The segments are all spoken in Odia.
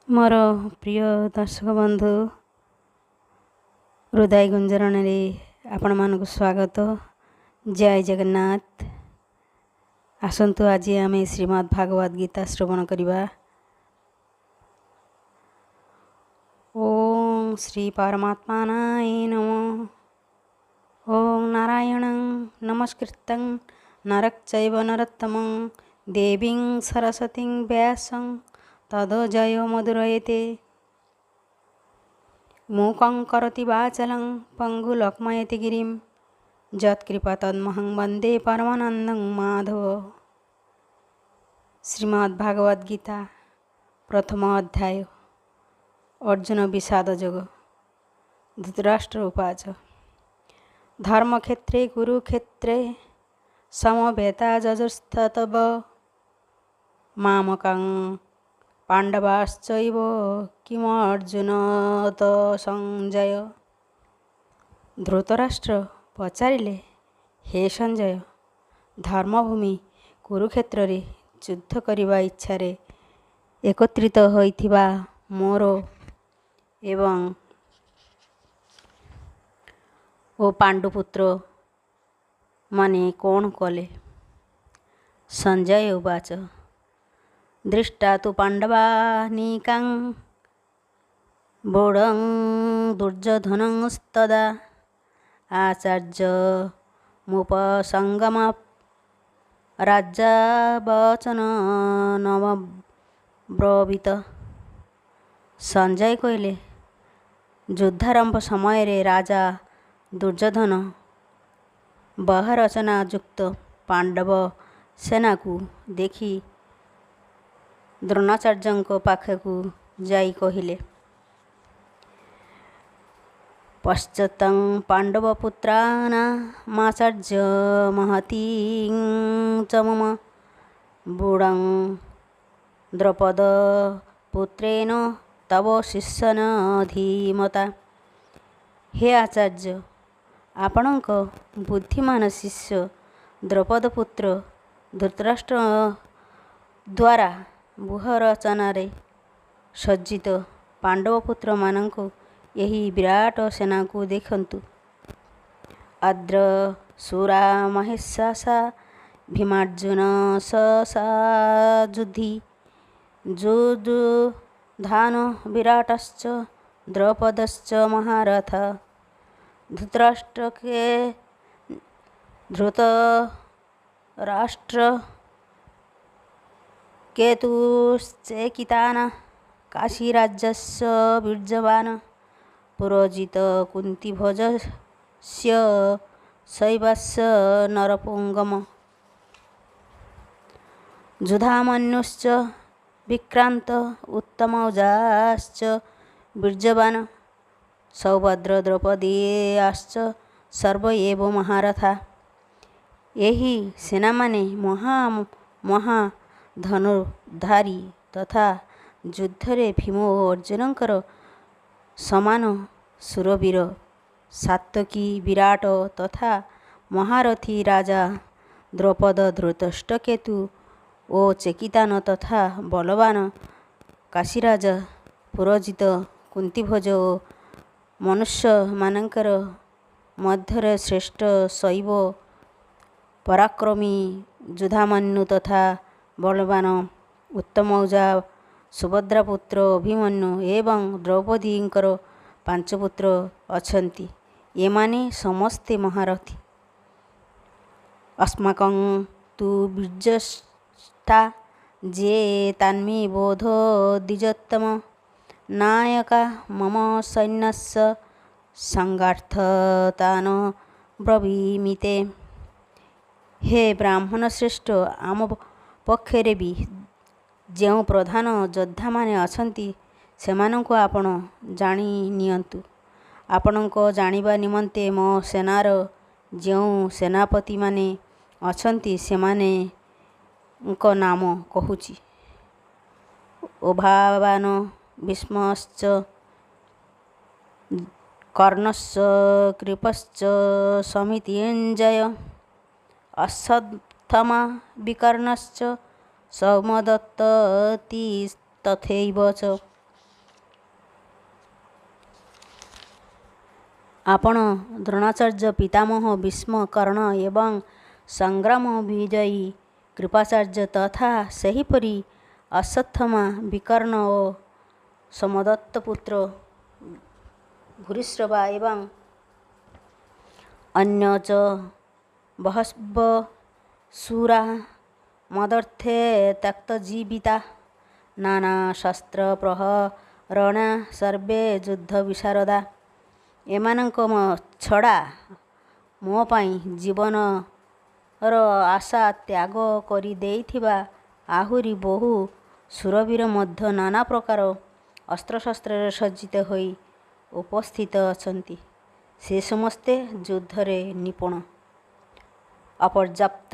ମୋର ପ୍ରିୟ ଦର୍ଶକ ବନ୍ଧୁ, ହୃଦୟ ଗୁଞ୍ଜରଣରେ ଆପଣମାନଙ୍କୁ ସ୍ୱାଗତ। ଜୟ ଜଗନ୍ନାଥ। ଆସନ୍ତୁ, ଆଜି ଆମେ ଶ୍ରୀମଦ୍ ଭାଗବତ ଗୀତା ଶ୍ରବଣ କରିବା। ଓଁ ଶ୍ରୀ ପରମାତ୍ମାନାୟ ନମଃ। ଓଁ ନାରାୟଣଂ ନମସ୍କୃତଂ ନରଚୈବ ନରୋତ୍ତମଂ ଦେବୀଂ ସରସ୍ୱତୀଂ ବ୍ୟାସଂ ତଦୋ ଜୟ ମଧୁରୟତେ। ମୂକଂ କରୋତି ବାଚଲଂ ପଙ୍ଗୁ ଲକ୍ଷ୍ମୟତି ଗିରିಂ ଯତ୍କୃପା ତନ୍ମହଂ ବନ୍ଦେ ପରମାନନ୍ଦଂ ମାଧବ। ଶ୍ରୀମଦ୍ ଭାଗବତ ଗୀତା, ପ୍ରଥମ ଅଧ୍ୟାୟ, ଅର୍ଜୁନ ବିଷାଦ ଯୋଗ। ଧୃତରାଷ୍ଟ୍ର ଉବାଚ, ଧର୍ମକ୍ଷେତ୍ରେ କୁରୁକ୍ଷେତ୍ରେ ସମବେତା ଯଜୁସ୍ତବ ମାମକଂ ପାଣ୍ଡବାଶ୍ଚୈବ କିମ ଅର୍ଜୁନ ତ ସଞ୍ଜୟ। ଧୃତରାଷ୍ଟ୍ର ପଚାରିଲେ, ହେ ସଞ୍ଜୟ, ଧର୍ମଭୂମି କୁରୁକ୍ଷେତ୍ରରେ ଯୁଦ୍ଧ କରିବା ଇଚ୍ଛାରେ ଏକତ୍ରିତ ହୋଇଥିବା ମୋର ଏବଂ ଓ ପାଣ୍ଡୁପୁତ୍ର ମାନେ କ'ଣ କଲେ? ସଞ୍ଜୟ ଉବାଚ, ଦୃଷ୍ଟା ତୁ ପାଣ୍ଡବାନୀକାଂ ବୂଢ଼ଂ ଦୁର୍ଯ୍ୟୋଧନସ୍ତଦା ଆଚାର୍ଯ୍ୟ ମୁପସଙ୍ଗମ ରାଜା ବଚନ ନମବ୍ରବୀତ। ସଞ୍ଜୟ କହିଲେ, ଯୁଦ୍ଧାରମ୍ଭ ସମୟରେ ରାଜା ଦୁର୍ଯ୍ୟୋଧନ ବ୍ୟୂହରଚନା ଯୁକ୍ତ ପାଣ୍ଡବ ସେନାକୁ ଦେଖି ଦ୍ରୋଣାଚାର୍ଯ୍ୟଙ୍କ ପାଖକୁ ଯାଇ କହିଲେ, ପଶ୍ୟତଂ ପାଣ୍ଡବପୁତ୍ରାଣାମାଚାର୍ଯ୍ୟ ମହତୀଂ ଚ ମମ ବୂଢ଼ଂ ଦ୍ରୌପଦ ପୁତ୍ରେଣ ତବ ଶିଷ୍ୟେନ ଧୀମତା। ହେ ଆଚାର୍ଯ୍ୟ, ଆପଣଙ୍କ ବୁଦ୍ଧିମାନ ଶିଷ୍ୟ ଦ୍ରୌପଦ ପୁତ୍ର ଧୃତରାଷ୍ଟ୍ର ଦ୍ୱାରା ବ୍ୟୂହରଚନାରେ ସଜ୍ଜିତ ପାଣ୍ଡବପୁତ୍ରମାନଙ୍କ ଏହି ବିରାଟ ସେନାକୁ ଦେଖନ୍ତୁ। ଅଦ୍ର ଶୂରା ମହେଶ୍ୱାସା ଭୀମାର୍ଜୁନ ସଶାଯୁଧି ଯୁଯୁଧାନ ବିରାଟଶ୍ଚ ଦ୍ରୌପଦଶ୍ଚ ମହାରଥ। ଧୃତରାଷ୍ଟ୍ରକେ ଧୃତରାଷ୍ଟ୍ର କେତୁଶ୍ଚେକିତାନ କାଶୀରାଜସ୍ୟ ବୀର୍ଯ୍ୟବାନ ପୁରୋଜିତ କୁନ୍ତିଭୋଜସ୍ୟ ଶୈବସ୍ୟ ନରପୁଙ୍ଗମ। ଯୁଧାମନ୍ୟୁଶ୍ଚ ବିକ୍ରାନ୍ତ ଉତ୍ତମୌଜାଶ୍ଚ ବୀର୍ଯ୍ୟବାନ ସୌଭଦ୍ର ଦ୍ରୌପଦୀୟାଶ୍ଚ ସର୍ବ ଏବ ମହାରଥା। ଏହି ସେନାମାନେ ମହା ମହା ଧନୁର୍ଦ୍ଧାରୀ ତଥା ଯୁଦ୍ଧରେ ଭୀମ ଓ ଅର୍ଜୁନଙ୍କର ସମାନ ଶୂରବୀର ସାତ୍ୟକୀ, ବିରାଟ ତଥା ମହାରଥୀ ରାଜା ଦ୍ରୌପଦ, ଧୃତରାଷ୍ଟ୍ରକେତୁ ଓ ଚେକିତାନ ତଥା ବଲବାନ କାଶୀରାଜ ପୁରୋଜିତ କୁନ୍ତିଭୋଜ ଓ ମନୁଷ୍ୟମାନଙ୍କର ମଧ୍ୟରେ ଶ୍ରେଷ୍ଠ ଶୈବ, ପରାକ୍ରମୀ ଯୁଧାମନ୍ୟୁ ତଥା ବଳବାନ ଉତ୍ତମୌଜା, ସୁଭଦ୍ରାପୁତ୍ର ଅଭିମନ୍ୟୁ ଏବଂ ଦ୍ରୌପଦୀଙ୍କର ପାଞ୍ଚ ପୁତ୍ର ଅଛନ୍ତି। ଏମାନେ ସମସ୍ତେ ମହାରଥୀ। ଅସ୍ମାକଂ ତୁ ବୀର୍ଯ୍ୟେଷ୍ଠା ଯେ ତାନ୍ମେ ବୋଧ ଦ୍ୱିଜୋତ୍ତମ ନାୟକା ମମ ସୈନ୍ୟସ୍ୟ ସଙ୍ଗାର୍ଥ ତାନ ବ୍ରବୀମି ତେ। ହେ ବ୍ରାହ୍ମଣ ଶ୍ରେଷ୍ଠ, ଆମ ପକ୍ଷରେ ବି ଯେଉଁ ପ୍ରଧାନ ଯୋଦ୍ଧାମାନେ ଅଛନ୍ତି, ସେମାନଙ୍କୁ ଆପଣ ଜାଣି ନିଅନ୍ତୁ। ଆପଣଙ୍କ ଜାଣିବା ନିମନ୍ତେ ମୋ ସେନାର ଯେଉଁ ସେନାପତିମାନେ ଅଛନ୍ତି, ସେମାନଙ୍କ ନାମ କହୁଛି। ଉଭାବାନ ଭୀଷ୍ମଶ୍ଚ କର୍ଣ୍ଣଶ୍ଚ କୃପଶ୍ଚ ସମିତିଞ୍ଜୟ ଅଶ୍ୱତ୍ଥାମା ବିକର୍ଣ୍ଣଶ୍ଚ ସୌମଦତ୍ତିସ୍ତଥୈବ ଚ। ଆପଣ ଦ୍ରୋଣାଚାର୍ଯ୍ୟ, ପିତାମହ ଭୀଷ୍ମ, କର୍ଣ୍ଣ ଏବଂ ସଂଗ୍ରାମ ବିଜୟୀ କୃପାଚାର୍ଯ୍ୟ ତଥା ସେହିପରି ଅଶ୍ୱତ୍ଥାମା, ବିକର୍ଣ୍ଣ ଓ ସୋମଦତ୍ତ ପୁତ୍ର ଭୂରିଶ୍ରବା ଏବଂ ଅନ୍ୟ ଚ ବହବଃ ଶୂରା ମଦର୍ଥେ ତ୍ୟକ୍ତଜୀବିତା ନାନା ଶସ୍ତ୍ର ପ୍ରହରଣା ସର୍ବେ ଯୁଦ୍ଧ ବିଶାରଦା। ଏମାନଙ୍କ ଛଡ଼ା ମୋ ପାଇଁ ଜୀବନର ଆଶା ତ୍ୟାଗ କରିଦେଇଥିବା ଆହୁରି ବହୁ ଶୂରବୀର ମଧ୍ୟ ନାନା ପ୍ରକାର ଅସ୍ତ୍ରଶସ୍ତ୍ରରେ ସଜ୍ଜିତ ହୋଇ ଉପସ୍ଥିତ ଅଛନ୍ତି। ସେ ସମସ୍ତେ ଯୁଦ୍ଧରେ ନିପୁଣ। ଅପର୍ଯ୍ୟାପ୍ତ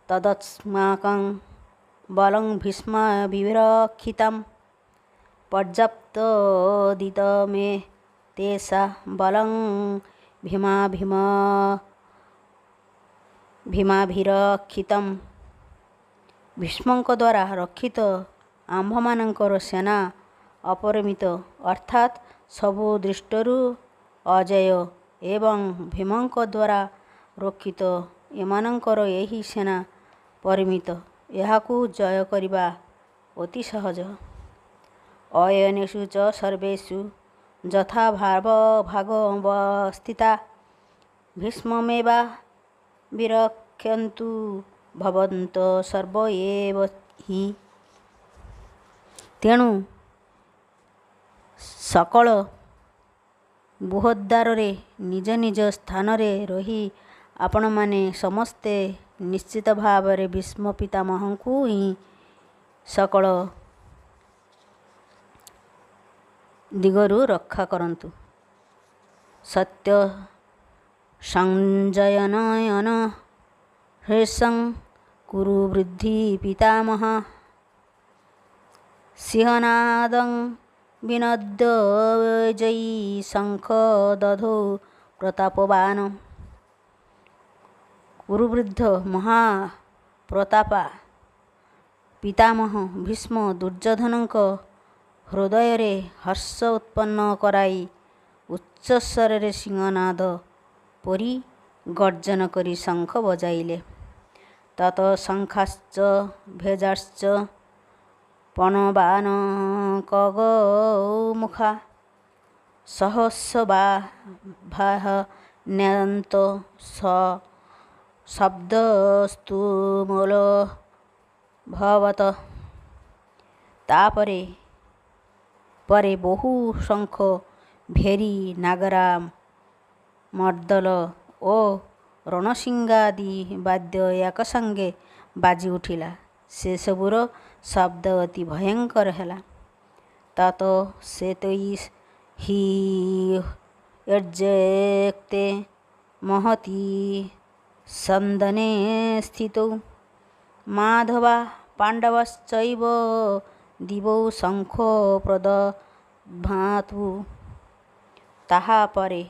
ତଦସ୍ମାକଂ ବଲଂ ଭୀଷ୍ମାଭିରକ୍ଷିତମ୍ ପର୍ଯ୍ୟାପ୍ତୋଦିତ ମେ ତେଷା ବଲଂ ଭୀମାଭିରକ୍ଷିତମ୍। ଭୀଷ୍ମଙ୍କ ଦ୍ୱାରା ରକ୍ଷିତ ଆମ୍ଭମାନଙ୍କର ସେନା ଅପରିମିତ, ଅର୍ଥାତ୍ ସବୁ ଦୃଷ୍ଟିରୁ ଅଜେୟ ଏବଂ ଭୀମଙ୍କ ଦ୍ୱାରା ରକ୍ଷିତ ଏମାନଙ୍କର ଏହି ସେନା ପରିମିତ। ଏହାକୁ ଜୟ କରିବା ଅତି ସହଜ। ଅୟନେଷୁ ଚ ସର୍ବେଷୁ ଯଥା ଭାଗବସ୍ଥିତା ଭୀଷ୍ମମେବା ବିରକ୍ଷନ୍ତୁ ଭବନ୍ତ ସର୍ବ ଏବ ହି। ତେଣୁ ସକଳ ବୃହଦ୍ବାରରେ ନିଜ ନିଜ ସ୍ଥାନରେ ରହି ଆପଣମାନେ ସମସ୍ତେ ନିଶ୍ଚିତ ଭାବରେ ଭୀଷ୍ମ ପିତାମହଙ୍କୁ ହିଁ ସକଳ ଦିଗରୁ ରକ୍ଷା କରନ୍ତୁ। ସତ୍ୟ ସଞ୍ଜୟନୟନ ହ୍ରେଷଂ କୁରୁ ବୃଦ୍ଧି ପିତାମହ ସିଂହନାଦଂ ବିନଦ୍ୟ ଜୟୀ ଶଙ୍ଖ ଦଧୌ ପ୍ରତାପବାନ। କୁରୁବୃଦ୍ଧ ମହାପ୍ରତାପା ପିତାମହ ଭୀଷ୍ମ ଦୁର୍ଯ୍ୟୋଧନଙ୍କ ହୃଦୟରେ ହର୍ଷ ଉତ୍ପନ୍ନ କରାଇ ଉଚ୍ଚସ୍ୱରରେ ସିଂହନାଦ ପରି ଗର୍ଜନ କରି ଶଙ୍ଖ ବଜାଇଲେ। ତତଃ ଶଙ୍ଖାଶ୍ଚ ଭେର୍ୟାଶ୍ଚ ପଣବାନ ଖଗମୁଖା ସହସୋବାଭାନ୍ୟନ୍ତ ଶବ୍ଦସ୍ତୁମୂଲୋऽଭବତ। ତାପରେ ପରେ ବହୁ ଶଙ୍ଖ, ଭେରୀ, ନାଗରା, ମର୍ଦ୍ଦଳ ଓ ରଣସିଙ୍ଗା ଆଦି ବାଦ୍ୟ ଏକସଙ୍ଗେ ବାଜି ଉଠିଲା। ସେସବୁର ଶବ୍ଦ ଅତି ଭୟଙ୍କର ହେଲା। ତତଃ ଶ୍ୱେତୈ ହି ୟର୍ଯକ୍ତେ ମହତି ସନ୍ଦନେ ସ୍ଥିତୌ ମାଧବା ପାଣ୍ଡବଶ୍ଚୈବ ଦିବୌ ଶଙ୍ଖ ପ୍ରଦଧ୍ମାତୁ। ତାହାପରେ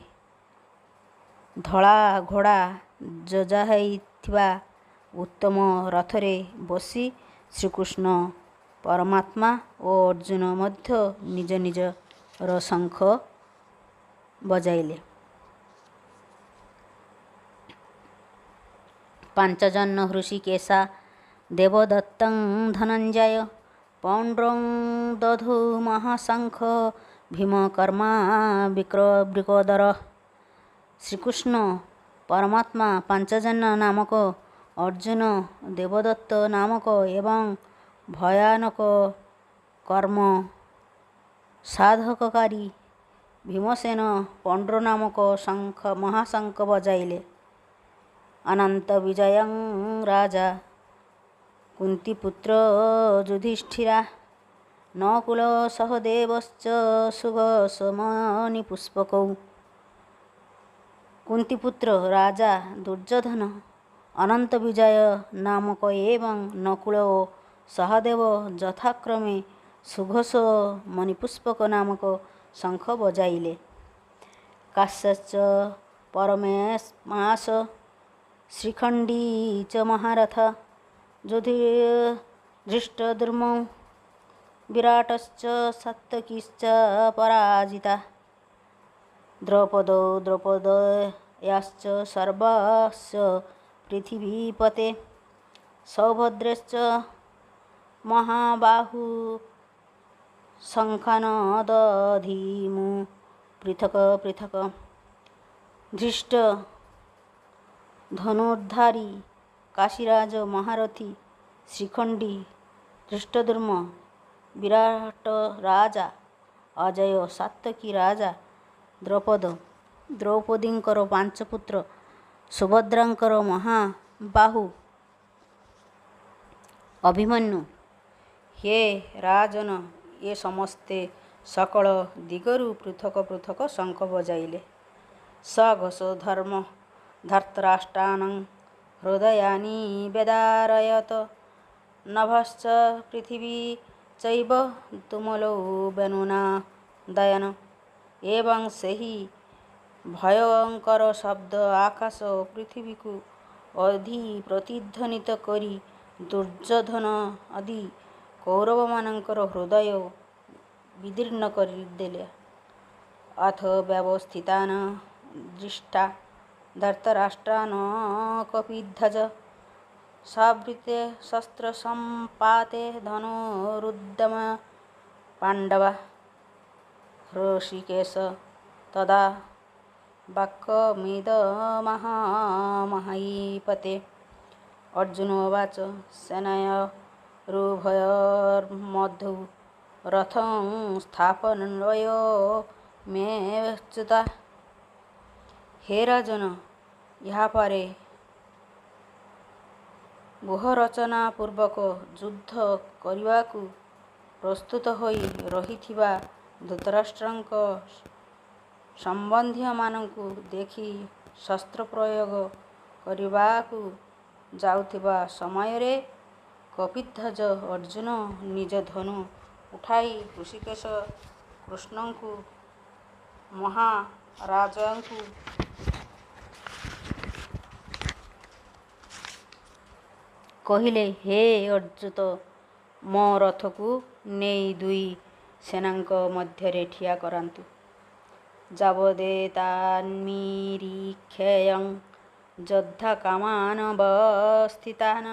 ଧଳା ଘୋଡ଼ା ଯଜା ହୋଇଥିବା ଉତ୍ତମ ରଥରେ ବସି ଶ୍ରୀକୃଷ୍ଣ ପରମାତ୍ମା ଓ ଅର୍ଜୁନ ମଧ୍ୟ ନିଜ ନିଜର ଶଙ୍ଖ ବଜାଇଲେ। ପାଞ୍ଚଜନ୍ୟ ହୃଷୀକେଶା ଦେବଦତ୍ତଂ ଧନଞ୍ଜୟ ପୌଣ୍ଡ୍ରଂ ଦଧୌ ମହାଶଙ୍ଖ ଭୀମକର୍ମା ବୃକୋଦର। ଶ୍ରୀକୃଷ୍ଣ ପରମାତ୍ମା ପାଞ୍ଚଜନ୍ୟ ନାମକ, ଅର୍ଜୁନ ଦେବଦତ୍ତ ନାମକ ଏବଂ ଭୟାନକ କର୍ମ ସାଧକକାରୀ ଭୀମସେନ ପୌଣ୍ଡ୍ର ନାମକ ଶଙ୍ଖ ମହାଶଙ୍ଖ ବଜାଇଲେ। ଅନନ୍ତ ବିଜୟଂ ରାଜା କୁନ୍ତୀପୁତ୍ର ଯୁଧିଷ୍ଠିରା ନକୁଳ ସହଦେବଶ୍ଚ ସୁଘୋଷମଣିପୁଷ୍ପକୌ। କୁନ୍ତୀପୁତ୍ର ରାଜା ଦୁର୍ଯ୍ୟୋଧନ ଅନନ୍ତ ବିଜୟ ନାମକ ଏବଂ ନକୁଳ ଓ ସହଦେବ ଯଥାକ୍ରମେ ସୁଘୋଷ ଓ ମଣିପୁଷ୍ପକ ନାମକ ଶଙ୍ଖ ବଜାଇଲେ। କାଶ୍ୟଶ୍ଚ ପରମେଶ୍ମାସ ଶିଖଣ୍ଡୀ ଚ ମହାରଥ ଧୃଷ୍ଟଦ୍ୟୁମ୍ନୋ ବିରାଟଶ୍ଚ ସାତ୍ୟକିଶ୍ଚ ପରାଜିତା। ଦ୍ରୌପଦୌ ଦ୍ରୌପଦୟାଶ୍ଚ ସର୍ବାଶ୍ଚ ପୃଥିବୀପତେ। ସୌଭଦ୍ରଶ୍ଚ ମହାବାହୁ ଶଙ୍ଖାନ ଦଧିମୁ ପୃଥକ ପୃଥକ। ଧୃଷ୍ଟ ଧନୁର୍ଧାରୀ କାଶୀରାଜ ମହାରଥୀ ଶିଖଣ୍ଡୀ ଧୃଷ୍ଟଦ୍ୟୁମ୍ନ ବିରାଟ ରାଜା ଅଜୟ ସାତ୍ୟକୀ ରାଜା ଦ୍ରୌପଦ ଦ୍ରୌପଦୀଙ୍କର ପାଞ୍ଚ ପୁତ୍ର ସୁଭଦ୍ରାଙ୍କର ମହାବାହୁ ଅଭିମନ୍ୟୁ। ହେ ରାଜନ, ଏ ସମସ୍ତେ ସକଳ ଦିଗରୁ ପୃଥକ ପୃଥକ ଶଙ୍ଖ ବଜାଇଲେ। ସଘୋଷୋ ଧର୍ମ ଧାର୍ତ୍ତରାଷ୍ଟ୍ରାଣାଂ ହୃଦୟାନି ବ୍ୟଦାରୟତ ନଭଶ୍ଚ ପୃଥିବୀ ଚୈବ ତୁମୁଲୋ ବେନୁନାଦୟନ। ଏବଂ ସେହି ଭୟଙ୍କର ଶବ୍ଦ ଆକାଶ ଓ ପୃଥିବୀକୁ ଅଧି ପ୍ରତିଧ୍ୱନିତ କରି ଦୁର୍ଯ୍ୟୋଧନ ଆଦି କୌରବମାନଙ୍କର ହୃଦୟ ବିଦୀର୍ଣ୍ଣ କରିଦେଲା। ଅଥ ବ୍ୟବସ୍ଥିତାନ ଦୃଷ୍ଟ୍ୱା ଧର୍ତ୍ତରାଷ୍ଟ୍ରାନ କପିଧ୍ୱଜ ସାବୃତେ ଶସ୍ତ୍ରସମ୍ପାତେ ଧନୁରୁଦ୍ୟମ୍ୟ ପାଣ୍ଡବା। ହୃଷୀକେଶ ତଦା ବାକ୍ୟମିଦମାହ ମହୀପତେ। ଅର୍ଜୁନ ଉବାଚ ସେନಯೋରୁଭୟୋର୍ମଧ୍ୟେ ରଥଂ ସ୍ଥାପନୟ ମେଚ୍ୟୁତା। ହେ ରାଜନ, ଏହାପରେ ବ୍ୟୂହରଚନା ପୂର୍ବକ ଯୁଦ୍ଧ କରିବାକୁ ପ୍ରସ୍ତୁତ ହୋଇ ରହିଥିବା ଧୃତରାଷ୍ଟ୍ରଙ୍କ ସମ୍ବନ୍ଧୀୟମାନଙ୍କୁ ଦେଖି ଶସ୍ତ୍ର ପ୍ରୟୋଗ କରିବାକୁ ଯାଉଥିବା ସମୟରେ କପିଧ୍ୱଜ ଅର୍ଜୁନ ନିଜ ଧନୁ ଉଠାଇ ହୃଷୀକେଶ କୃଷ୍ଣଙ୍କୁ ମହାରାଜଙ୍କୁ କହିଲେ, ହେ ଅଚ୍ୟୁତ, ମୋ ରଥକୁ ନେଇ ଦୁଇ ସେନାଙ୍କ ମଧ୍ୟରେ ଠିଆ କରାନ୍ତୁ। ଯାବଦେତାନ୍ନିରୀକ୍ଷେୟଂ ଯୋଦ୍ଧାକାମାନବସ୍ଥିତାନ୍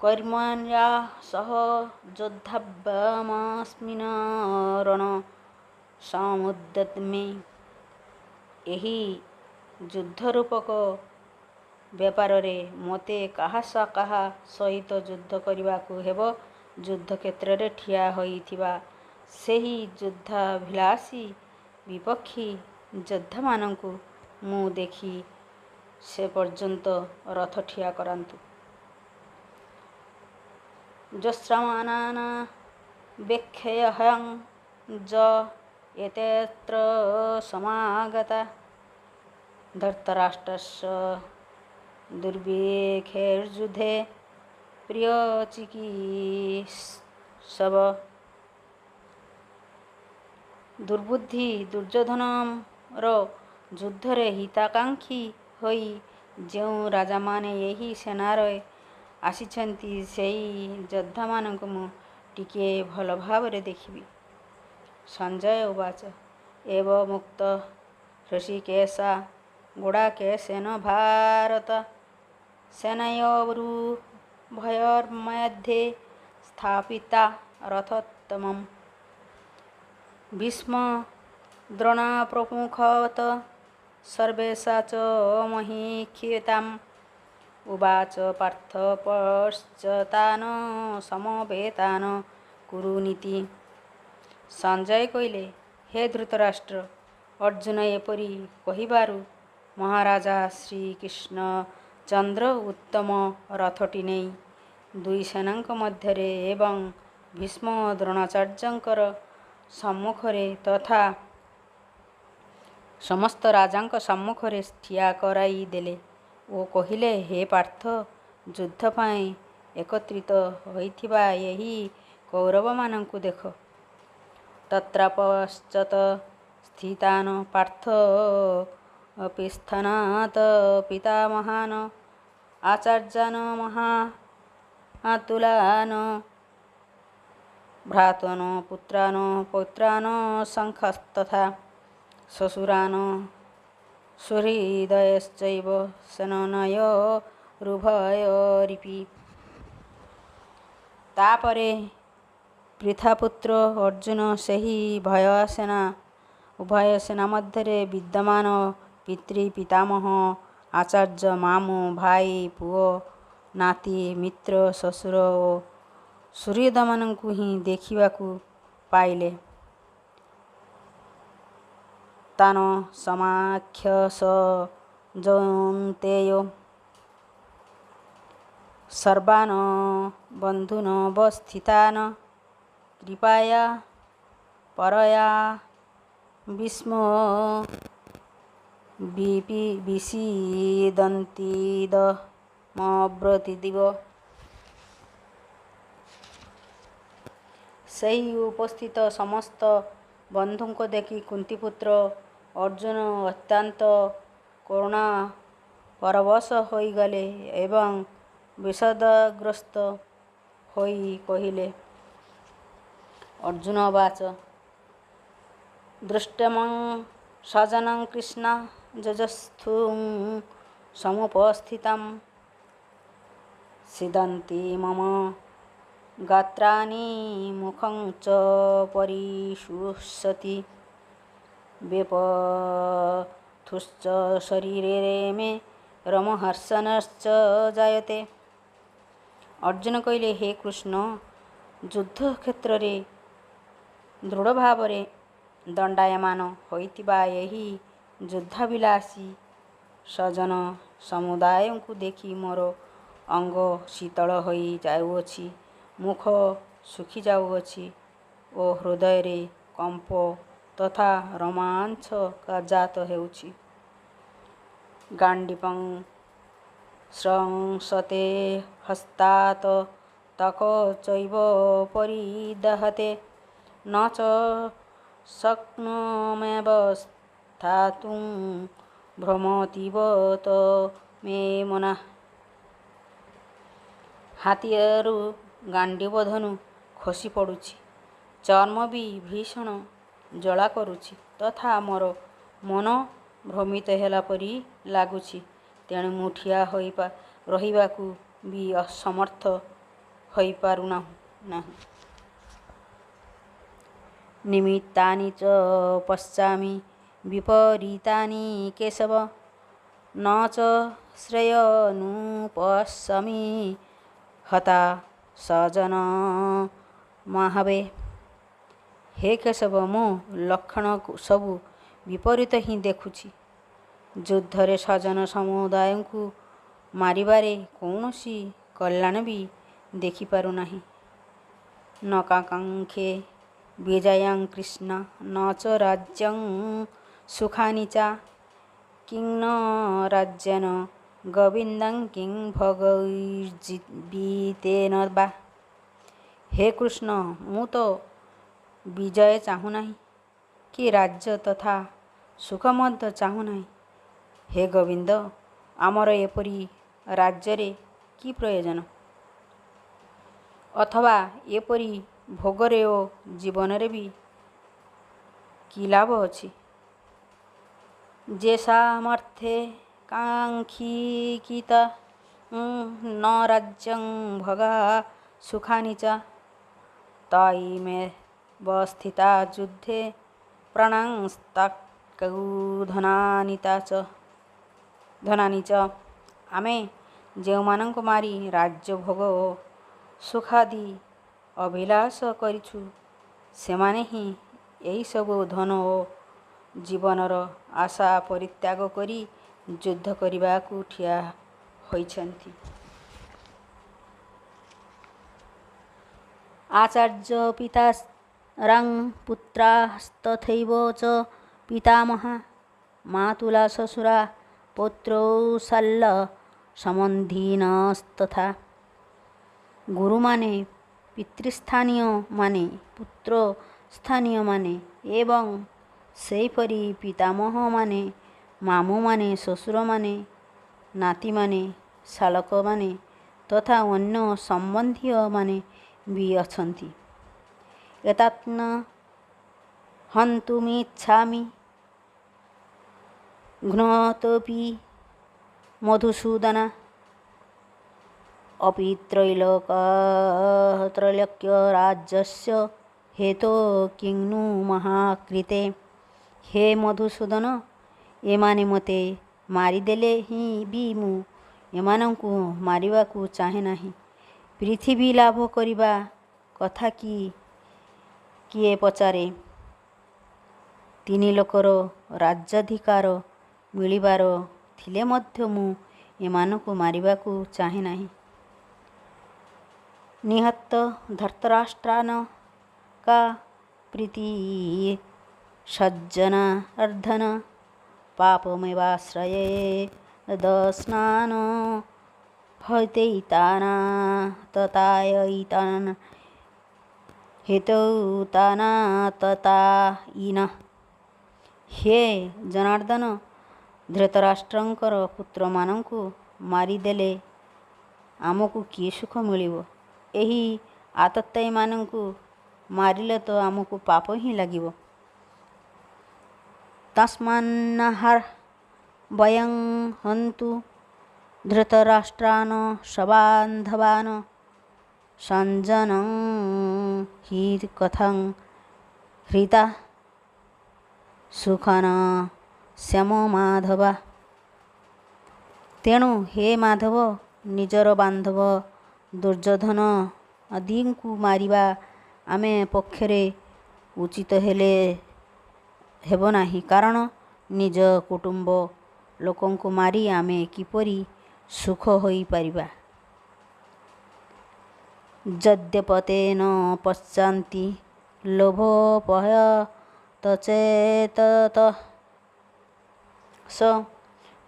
କର୍ମଣ୍ୟା ସହ ଯୋଦ୍ଧବ୍ୟମସ୍ମିନ୍ ରଣ ସମୁଦ୍ୟମେ। ଏହି ଯୁଦ୍ଧରୂପକ ବ୍ୟାପାରରେ ମୋତେ କାହା କାହା ସହିତ ଯୁଦ୍ଧ କରିବାକୁ ହେବ, ଯୁଦ୍ଧକ୍ଷେତ୍ରରେ ଠିଆ ହୋଇଥିବା ସେହି ଯୁଦ୍ଧାଭିଳାଷୀ ବିପକ୍ଷୀ ଯୋଦ୍ଧାମାନଙ୍କୁ ମୁଁ ଦେଖି ସେ ପର୍ଯ୍ୟନ୍ତ ରଥ ଠିଆ କରାନ୍ତୁ। ଯସ୍ରାମାନାନ ବେକ୍ଷେୟହଂ ୟ ଏତେऽତ୍ର ସମାଗତା ଧର୍ତ୍ତରାଷ୍ଟ୍ରସ୍ୟ ଦୁର୍ବିକ୍ଷେର୍ଯୁଦ୍ଧେ ପ୍ରିୟଚିକୀର୍ଷବ। ଦୁର୍ବୁଦ୍ଧି ଦୁର୍ଯ୍ୟୋଧନର ଯୁଦ୍ଧରେ ହିତାକାଂକ୍ଷୀ ହୋଇ ଯେଉଁ ରାଜାମାନେ ଏହି ସେନାରେ ଆସିଛନ୍ତି, ସେହି ଯୋଦ୍ଧାମାନଙ୍କୁ ମୁଁ ଟିକିଏ ଭଲ ଭାବରେ ଦେଖିବି। ସଞ୍ଜୟ ଉବାଚ ଏବମୁକ୍ତ ହୃଷୀକେଶ ଗୁଡ଼ାକେଶେନ ଭାରତ ସେନಯೋରୁଭୟୋର୍मध्ये ସ୍ଥାପିତା ରଥୋତ୍ତମम्। ଭୀଷ୍ମ ଦ୍ରୋଣପ୍ରମୁଖତଃ ସର୍ବେଷା ଚ ମହୀକ୍ଷିତାम् ଉବାଚ ପାର୍ଥ ପଶ୍ୟତାନ ସମବେତାନ କୁରୁନିତି। ସଞ୍ଜୟ କହିଲେ, ହେ ଧୃତରାଷ୍ଟ୍ର, ଅର୍ଜୁନ ଏପରି କହିବାରୁ ମହାରାଜା ଶ୍ରୀକୃଷ୍ଣଚନ୍ଦ୍ର ଉତ୍ତମ ରଥଟି ନେଇ ଦୁଇ ସେନାଙ୍କ ମଧ୍ୟରେ ଏବଂ ଭୀଷ୍ମ ଦ୍ରୋଣାଚାର୍ଯ୍ୟଙ୍କର ସମ୍ମୁଖରେ ତଥା ସମସ୍ତ ରାଜାଙ୍କ ସମ୍ମୁଖରେ ଠିଆ କରାଇ ଦେଲେ ଓ କହିଲେ, ହେ ପାର୍ଥ, ଯୁଦ୍ଧ ପାଇଁ ଏକତ୍ରିତ ହୋଇଥିବା ଏହି କୌରବମାନଙ୍କୁ ଦେଖ। ତତ୍ରାପଶ୍ୟତ ସ୍ଥିତାନ ପାର୍ଥ ପିସ୍ଥାନାତ ପିତାମହାନ ଆଚାର୍ଯ୍ୟାନ ମହାତୁଲାନ ଭ୍ରାତନ ପୁତ୍ରାନ ପୌତ୍ରାନ ଶଙ୍ଖସ୍ତଥା ଶ୍ୱଶୁରାନ ସୁହୃଦୟଶ୍ଚୈବ ସେନନୟରୁଭୟରିପି। ତାପରେ ପୃଥାପୁତ୍ର ଅର୍ଜୁନ ସେହି ଉଭୟ ସେନା ମଧ୍ୟରେ ବିଦ୍ୟମାନ ପିତୃ, ପିତାମହ, ଆଚାର୍ଯ୍ୟ, ମାମୁଁ, ଭାଇ, ପୁଅ, ନାତି, ମିତ୍ର, ଶ୍ୱଶୁର ଓ ସୁହୃଦମାନଙ୍କୁ ହିଁ ଦେଖିବାକୁ ପାଇଲେ। ତାନ ସମାଖ୍ୟ ସ କୌନ୍ତେୟ ସର୍ବାନ ବନ୍ଧୂନବସ୍ଥିତାନ କୃପୟା ପରୟା ଭୀଷ୍ମ ବିଷୀଦନ୍ତୀଦମବ୍ରତୀଦିବ। ସେହି ଉପସ୍ଥିତ ସମସ୍ତ ବନ୍ଧୁଙ୍କୁ ଦେଖି କୁନ୍ତୀପୁତ୍ର ଅର୍ଜୁନ ଅତ୍ୟନ୍ତ କରୁଣାପରବଶ ହୋଇଗଲେ ଏବଂ ବିଷାଦଗ୍ରସ୍ତ ହୋଇ କହିଲେ। ଅର୍ଜୁନ ଉବାଚ ଦୃष्ट्ୱେମଂ ସ୍ୱଜनं କୃଷ୍ଣ ଯୁଯୁତ୍ସୁଂ ସମୁପସ୍ଥିତम् ସିଦନ୍ତି ମମ ଗାତ୍ରାଣି ମୁଖଂ ଚ ପରିଶୁଷ୍ୟତି ବେପଥୁଶ୍ଚ ଶରୀରେ ମେ ରୋମହର୍ଷଣଶ୍ଚ ଜାୟତେ। ଅର୍ଜୁନ କହିଲେ, ହେ କୃଷ୍ଣ, ଯୁଦ୍ଧକ୍ଷେତ୍ରରେ ଦୃଢ଼ ଭାବରେ ଦଣ୍ଡାୟମାନ ହୋଇଥିବା ଏହି ଯୁଦ୍ଧାଭିଳାଷୀ ସ୍ୱଜନ ସମୁଦାୟଙ୍କୁ ଦେଖି ମୋର ଅଙ୍ଗ ଶୀତଳ ହୋଇ ଯାଉଅଛି, ମୁଖ ଶୁଖି ଯାଉଅଛି ଓ ହୃଦୟରେ କମ୍ପ ତଥା ରୋମାଞ୍ଚ ଜାତ ହେଉଛି। ଗାଣ୍ଡୀବଂ ସ୍ରଂସତେ ହସ୍ତାତ ତ୍ୱକ ଚୈବ ପରିଦହତେ ନ ଚ ଶକ୍ନୋମ୍ୟବସ୍ଥାତୁଂ ଭ୍ରମତୀବ ତ ମେ ମନଃ। ହାତିଆରୁ ଗାଣ୍ଡୀବ ଧନୁ ଖସି ପଡ଼ୁଛି, ଚର୍ମ ବି ଭୀଷଣ ଜ୍ୱାଳା କରୁଛି ତଥା ମୋର ମନ ଭ୍ରମିତ ହେଲା ପରି ଲାଗୁଛି। ତେଣୁ ମୁଁ ଠିଆ ହୋଇ ରହିବାକୁ ବି ସମର୍ଥ ହୋଇପାରୁନାହିଁ। ନିମିତ୍ତାନି ଚ ପଶ୍ୟାମି ବିପରୀତାନି କେଶବ ନ ଚ ଶ୍ରେୟୋನುପଶ୍ୟାମି ହତା ସ୍ୱଜନମହବେ। ହେ କେଶବ, ମୁଁ ଲକ୍ଷଣ ସବୁ ବିପରୀତ ହିଁ ଦେଖୁଛି। ଯୁଦ୍ଧରେ ସ୍ୱଜନ ସମୁଦାୟଙ୍କୁ ମାରିବାରେ କୌଣସି କଲ୍ୟାଣ ବି ଦେଖିପାରୁନାହିଁ। ନ କାଙ୍କ୍ଷେ ବିଜୟଂ କୃଷ୍ଣ ନ ଚ ରାଜ୍ୟଂ ସୁଖାନି ଚ କିଂ ନ ରାଜ୍ୟେନ ଗୋବିନ୍ଦ କିଂ ଭୋଗୈର୍ଜୀବିତେନ ବା। ହେ କୃଷ୍ଣ, ମୁଁ ତ ବିଜୟ ଚାହୁଁନାହିଁ କି ରାଜ୍ୟ ତଥା ସୁଖ ମଧ୍ୟ ଚାହୁଁନାହିଁ। ହେ ଗୋବିନ୍ଦ, ଆମର ଏପରି ରାଜ୍ୟରେ କି ପ୍ରୟୋଜନ? ଅଥବା ଏପରି ଭୋଗରେ ଓ ଜୀବନରେ ବି କି ଲାଭ ଅଛି? ଯେଷାମର୍ଥେ କାଙ୍କ୍ଷିତ ନ ରାଜ୍ୟଂ ଭୋଗା ସୁଖାନି ଚ ତଇମେବ ସ୍ଥିତା ଯୁଦ୍ଧେ ପ୍ରାଣାଂସ୍ତ୍ୟକ୍ତ୍ୱା ଧନାନି ଚ। ଆମେ ଯେଉଁମାନଙ୍କୁ ମାରି ରାଜ୍ୟ, ଭୋଗ ଓ ସୁଖାଦି ଅଭିଳାଷ କରିଛୁ, ସେମାନେ ହିଁ ଏହିସବୁ ଧନ ଓ ଜୀବନର ଆଶା ପରିତ୍ୟାଗ କରି ଯୁଦ୍ଧ କରିବାକୁ ଠିଆ ହୋଇଛନ୍ତି। ଆଚାର୍ଯ୍ୟ ପିତରଂ ପୁତ୍ରାସ୍ତଥୈବ ଚ ପିତାମହା ମାତୁଲା ଶ୍ୱଶୁରା ପୌତ୍ରୌ ଶାଲ୍ୟ ସମ୍ବନ୍ଧିନସ୍ତଥା। ଗୁରୁମାନେ, ପିତୃସ୍ଥାନୀୟମାନେ, ପୁତ୍ରସ୍ଥାନୀୟମାନେ ଏବଂ ସେହିପରି ପିତାମହମାନେ, ମାମୁଁମାନେ, ଶ୍ୱଶୁରମାନେ, ନାତିମାନେ, ଶ୍ୟାଳକମାନେ ତଥା ଅନ୍ୟ ସମ୍ବନ୍ଧୀୟମାନେ ବି ଅଛନ୍ତି। ଏତାତ୍ନ ହନ୍ତୁମିଚ୍ଛାମି ଘ୍ନତୋପି ମଧୁସୂଦନ। अपि त्रैलोक्यराज्यस्य हेतो किं नु ମହାକୃତେ। ହେ ମଧୁସୂଦନ, ଏମାନେ ମୋତେ ମାରିଦେଲେ ହିଁ ବି ମୁଁ ଏମାନଙ୍କୁ ମାରିବାକୁ ଚାହେଁ ନାହିଁ। ପୃଥିବୀ ଲାଭ କରିବା କଥା କିଏ ପଚାରେ? ତିନି ଲୋକର ରାଜ୍ୟାଧିକାର ମିଳିବାର ଥିଲେ ମଧ୍ୟ ମୁଁ ଏମାନଙ୍କୁ ମାରିବାକୁ ଚାହେଁ ନାହିଁ। ନିହତ ଧର୍ତ୍ତରାଷ୍ଟ୍ରାନ କା ପ୍ରୀତି ସଜ୍ଜନାର୍ଦ୍ଦନ ପାପମେବାଶ୍ରୟେଦସ୍ନାନ ହେତୌତାନାତତାୟିନଃ। ହେ ଜନାର୍ଦ୍ଦନ, ଧୃତରାଷ୍ଟ୍ରଙ୍କର ପୁତ୍ରମାନଙ୍କୁ ମାରିଦେଲେ ଆମକୁ କି ସୁଖ ମିଳିବ? ଏହି ଆତତାୟୀମାନଙ୍କୁ ମାରିଲେ ତ ଆମକୁ ପାପ ହିଁ ଲାଗିବ। ତସ୍ମାନ୍ନାର୍ହା ବୟଂ ହନ୍ତୁ ଧୃତରାଷ୍ଟ୍ରାନ ସବାନ୍ଧବାନ ସଞ୍ଜନଂ ହି କଥଂ ହୃତା ସୁଖନ ଶ୍ୟାମ ମାଧବା। ତେଣୁ ହେ ମାଧବ, ନିଜର ବାନ୍ଧବ ଦୁର୍ଯ୍ୟୋଧନ ଆଦିଙ୍କୁ ମାରିବା ଆମେ ପକ୍ଷରେ ଉଚିତ ହେଲେ ହେବ ନାହିଁ, କାରଣ ନିଜ କୁଟୁମ୍ବ ଲୋକଙ୍କୁ ମାରି ଆମେ କିପରି ସୁଖ ହୋଇପାରିବା? ଯଦ୍ୟପତେ ନ ପଶ୍ୟନ୍ତି ଲୋଭୋପହତଚେତସ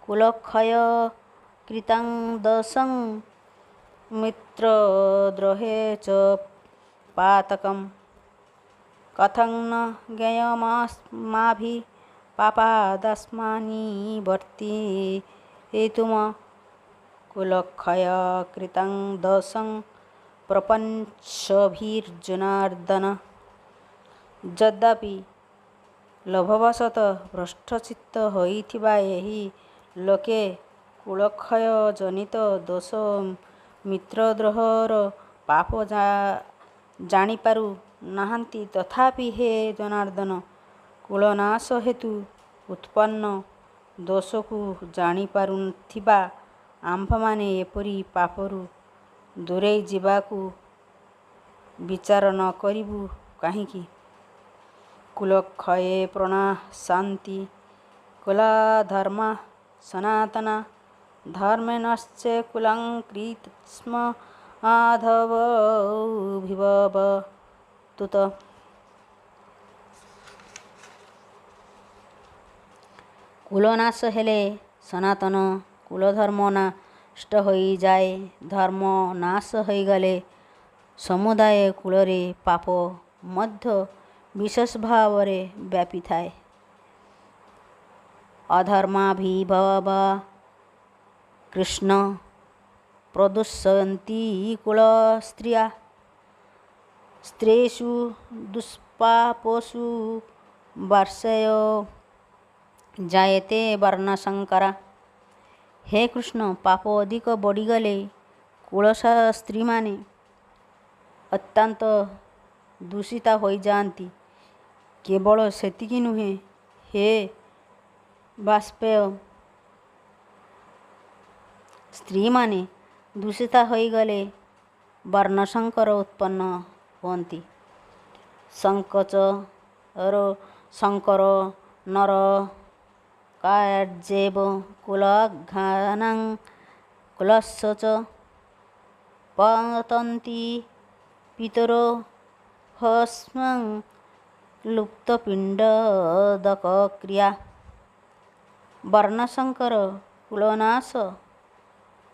କୁଳକ୍ଷୟ କୃତଂ ଦୋଷଂ ମିତ୍ରଦ୍ରୋହେ ଚ ପାତକମ୍ କଥଂ ନ ଜ୍ଞେୟମସ୍ମାଭିଃ ପାପାଦସ୍ମାନ୍ନିବର୍ତ୍ତିତୁମ୍ କୁଳକ୍ଷୟ କୃତଂ ଦୋଷଂ ପ୍ରପଞ୍ଚଭିର୍ଜନାର୍ଦ୍ଦନ। ଯଦ୍ୟପି ଲୋଭବଶତଃ ଭ୍ରଷ୍ଟଚିତ୍ତ ହୋଇଥିବା ଏହି ଲୋକେ କୁଳକ୍ଷୟ ଜନିତ ଦୋଷ ଓ ମିତ୍ରଦ୍ରୋହର ପାପ ଜାଣିପାରୁ ନାହାନ୍ତି, ତଥାପି ହେ ଜନାର୍ଦ୍ଦନ, କୁଳନାଶ ହେତୁ ଉତ୍ପନ୍ନ ଦୋଷକୁ ଜାଣିପାରୁଥିବା ଆମ୍ଭେମାନେ ଏପରି ପାପରୁ ଦୂରେଇ ଯିବାକୁ ବିଚାର ନ କରିବୁ କାହିଁକି? କୁଳକ୍ଷୟେ ପ୍ରଣଶାନ୍ତି କୁଳଧର୍ମାଃ ସନାତନା ଧର୍ମେ ନଶ୍ଚେ କୁଳଂ କୃତ୍ସ୍ନମାଧବୋଭିଭବତୁତ। କୁଳନାଶ ହେଲେ ସନାତନ କୁଳଧର୍ମ ନଷ୍ଟ ହୋଇଯାଏ। ଧର୍ମ ନାଶ ହୋଇଗଲେ ସମୁଦାୟ କୁଳରେ ପାପ ମଧ୍ୟ ବିଶେଷ ଭାବରେ ବ୍ୟାପିଥାଏ। ଅଧର୍ମାଭିଭବା କୃଷ୍ଣ ପ୍ରଦୁଷ୍ୟନ୍ତି କୁଳସ୍ତ୍ରିୟା ସ୍ତ୍ରୀଷୁ ଦୁଷ୍ପାପସୁ ବାର୍ଷେୟ ଜାୟତେ ବର୍ଣ୍ଣସଙ୍କରା। ହେ କୃଷ୍ଣ, ପାପ ଅଧିକ ବଢ଼ିଗଲେ କୁଳ ସ୍ତ୍ରୀମାନେ ଅତ୍ୟନ୍ତ ଦୂଷିତା ହୋଇଯାଆନ୍ତି। କେବଳ ସେତିକି ନୁହେଁ, ହେ ବାଷ୍ପେୟ, ସ୍ତ୍ରୀମାନେ ଦୂଷିତା ହୋଇଗଲେ ବର୍ଣ୍ଣସଙ୍କର ଉତ୍ପନ୍ନ ହୁଅନ୍ତି। ଶଙ୍କର ନରକାର୍ଯ୍ୟେବ କୁଳଘ୍ନାଂ କୁଳସ୍ୟ ଚ ପତନ୍ତି ପିତରୋ ହସ୍ମଂ ଲୁପ୍ତପିଣ୍ଡୋଦକକ୍ରିୟା। ବର୍ଣ୍ଣସଙ୍କର କୁଳନାଶ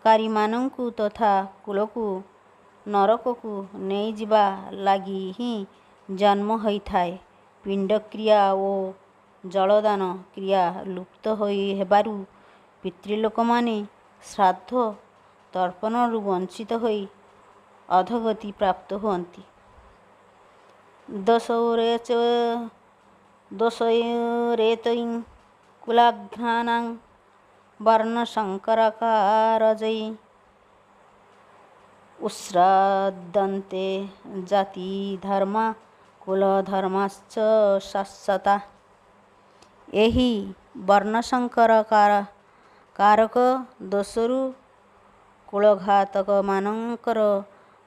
କାରୀମାନଙ୍କୁ ତଥା କୁଳକୁ ନରକକୁ ନେଇଯିବା ଲାଗି ହିଁ ଜନ୍ମ ହୋଇଥାଏ। ପିଣ୍ଡକ୍ରିୟା ଓ ଜଳଦାନ କ୍ରିୟା ଲୁପ୍ତ ହେବାରୁ ପିତୃଲୋକମାନେ ଶ୍ରାଦ୍ଧ ତର୍ପଣରୁ ବଞ୍ଚିତ ହୋଇ ଅଧୋଗତି ପ୍ରାପ୍ତ ହୁଅନ୍ତି। ଦୋଷୈରେତୈ କୁଳାଘ୍ନାନାଂ ବର୍ଣ୍ଣସଙ୍କରକାରଜୈ ଉତ୍ସ୍ରଦନ୍ତେ ଜାତିଧର୍ମା କୁଳଧର୍ମାଶ୍ଚ ଶାଶ୍ୱତା। ଏହି ବର୍ଣ୍ଣସଙ୍କର କାରକ ଦୋଷରୁ କୁଳଘାତକମାନଙ୍କର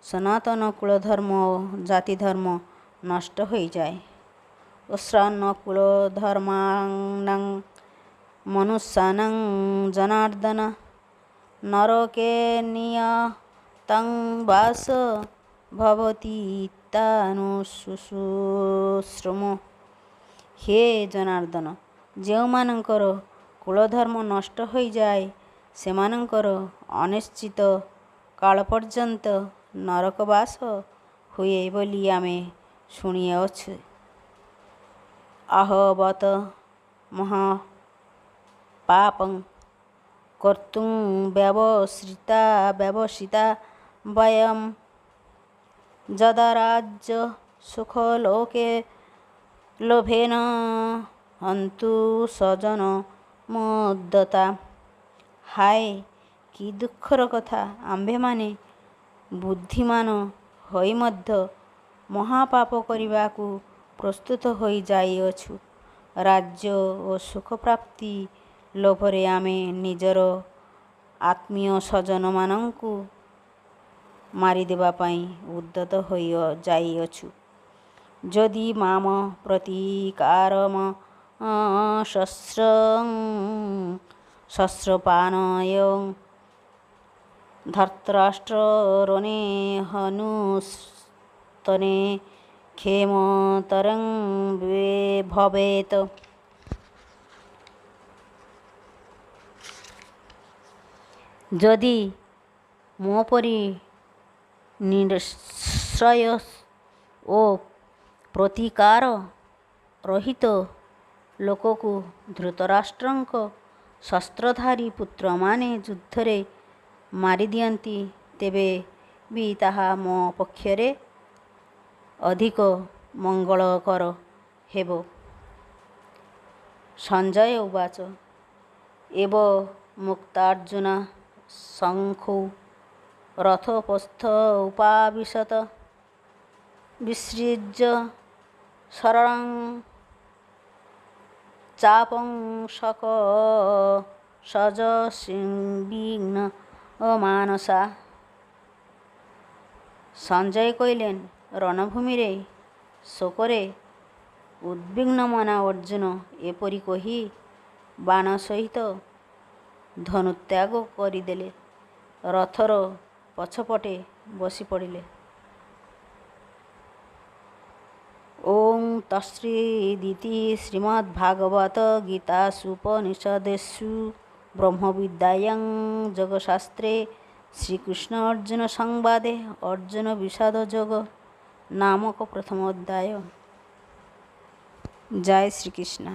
ସନାତନ କୁଳଧର୍ମ ଓ ଜାତିଧର୍ମ ନଷ୍ଟ ହୋଇଯାଏ। ଉତ୍ସନ୍ନ କୁଳଧର୍ମାନାଂ ମନୁଷ୍ୟାନାଂ ଜନାର୍ଦ୍ଦନ ନରକେ ନିୟତଂ ବାସ ଭବତୀତ୍ୟାନୁଶୁଶ୍ରୁମ। ହେ ଜନାର୍ଦ୍ଦନ, ଯେଉଁମାନଙ୍କର କୁଳଧର୍ମ ନଷ୍ଟ ହୋଇଯାଏ, ସେମାନଙ୍କର ଅନିଶ୍ଚିତ କାଳ ପର୍ଯ୍ୟନ୍ତ ନରକବାସ ହୁଏ ବୋଲି ଆମେ ଶୁଣିଅଛୁ। ଅହୋ ବତ ମହାପାପଂ କର୍ତ୍ତୁଂ ବ୍ୟବସିତା ବ୍ୟବସିତା ବୟଂ ଯଦା ରାଜ୍ୟ ସୁଖଲୋକେ ଲୋଭେନ ହନ୍ତୁ ସଜନ ମୁଦ୍ଦତା। ହାୟ, କି ଦୁଃଖର କଥା! ଆମ୍ଭେମାନେ ବୁଦ୍ଧିମାନ ହୋଇ ମଧ୍ୟ ମହାପାପ କରିବାକୁ ପ୍ରସ୍ତୁତ ହୋଇ ଯାଇଅଛୁ। ରାଜ୍ୟ ଓ ସୁଖପ୍ରାପ୍ତି ଲୋଭରେ ଆମେ ନିଜର ଆତ୍ମୀୟ ସ୍ୱଜନମାନଙ୍କୁ ମାରିଦେବା ପାଇଁ ଉଦ୍ୟତ ହୋଇ ଯାଇଅଛୁ। ଯଦି ମାମ ପ୍ରତିକାରମ ଶସ୍ତ୍ରପାଣୟୋ ଧର୍ତ୍ତରାଷ୍ଟ୍ର ରଣେ ହନୁସ୍ତନେ କ୍ଷେମତରଂ ଭବେତ। ଯଦି ମୋ ପରି ନିରାଶ୍ରୟ ଓ ପ୍ରତିକାର ରହିତ ଲୋକକୁ ଧୃତରାଷ୍ଟ୍ରଙ୍କ ଶସ୍ତ୍ରଧାରୀ ପୁତ୍ରମାନେ ଯୁଦ୍ଧରେ ମାରିଦିଅନ୍ତି, ତେବେ ବି ତାହା ମୋ ପକ୍ଷରେ ଅଧିକ ମଙ୍ଗଳକର ହେବ। ସଞ୍ଜୟ ଉବାଚ ଏବମୁକ୍ତାର୍ଜୁନ ଶଙ୍ଖୌ ରଥୋପସ୍ଥ ଉପାବିଶତ ବିସୃଜ୍ୟ ଶରଂ ଚାପଂ ଶକ ସଜସିଂବିଘ୍ନ ମାନସା। ସଞ୍ଜୟ କହିଲେନ, ରଣଭୂମିରେ ଶୋକରେ ଉଦ୍ବିଗ୍ନମନା ଅର୍ଜୁନ ଏପରି କହି ବାଣ ସହିତ ଧନୁତ୍ୟାଗ କରିଦେଲେ, ରଥର ପଛପଟେ ବସିପଡ଼ିଲେ। ଓଁ ତତ୍ସଦିତି ଶ୍ରୀମଦ୍ଭାଗବତ ଗୀତାସୁପନିଷତ୍ସୁ ବ୍ରହ୍ମବିଦ୍ୟାୟାଂ ଯୋଗଶାସ୍ତ୍ରେ ଶ୍ରୀକୃଷ୍ଣ ଅର୍ଜୁନ ସଂବାଦେ ଅର୍ଜୁନ বিষାଦ ଯୋଗ ନାମକ ପ୍ରଥମ ଅଧ୍ୟାୟ। ଜୟ ଶ୍ରୀକୃଷ୍ଣ।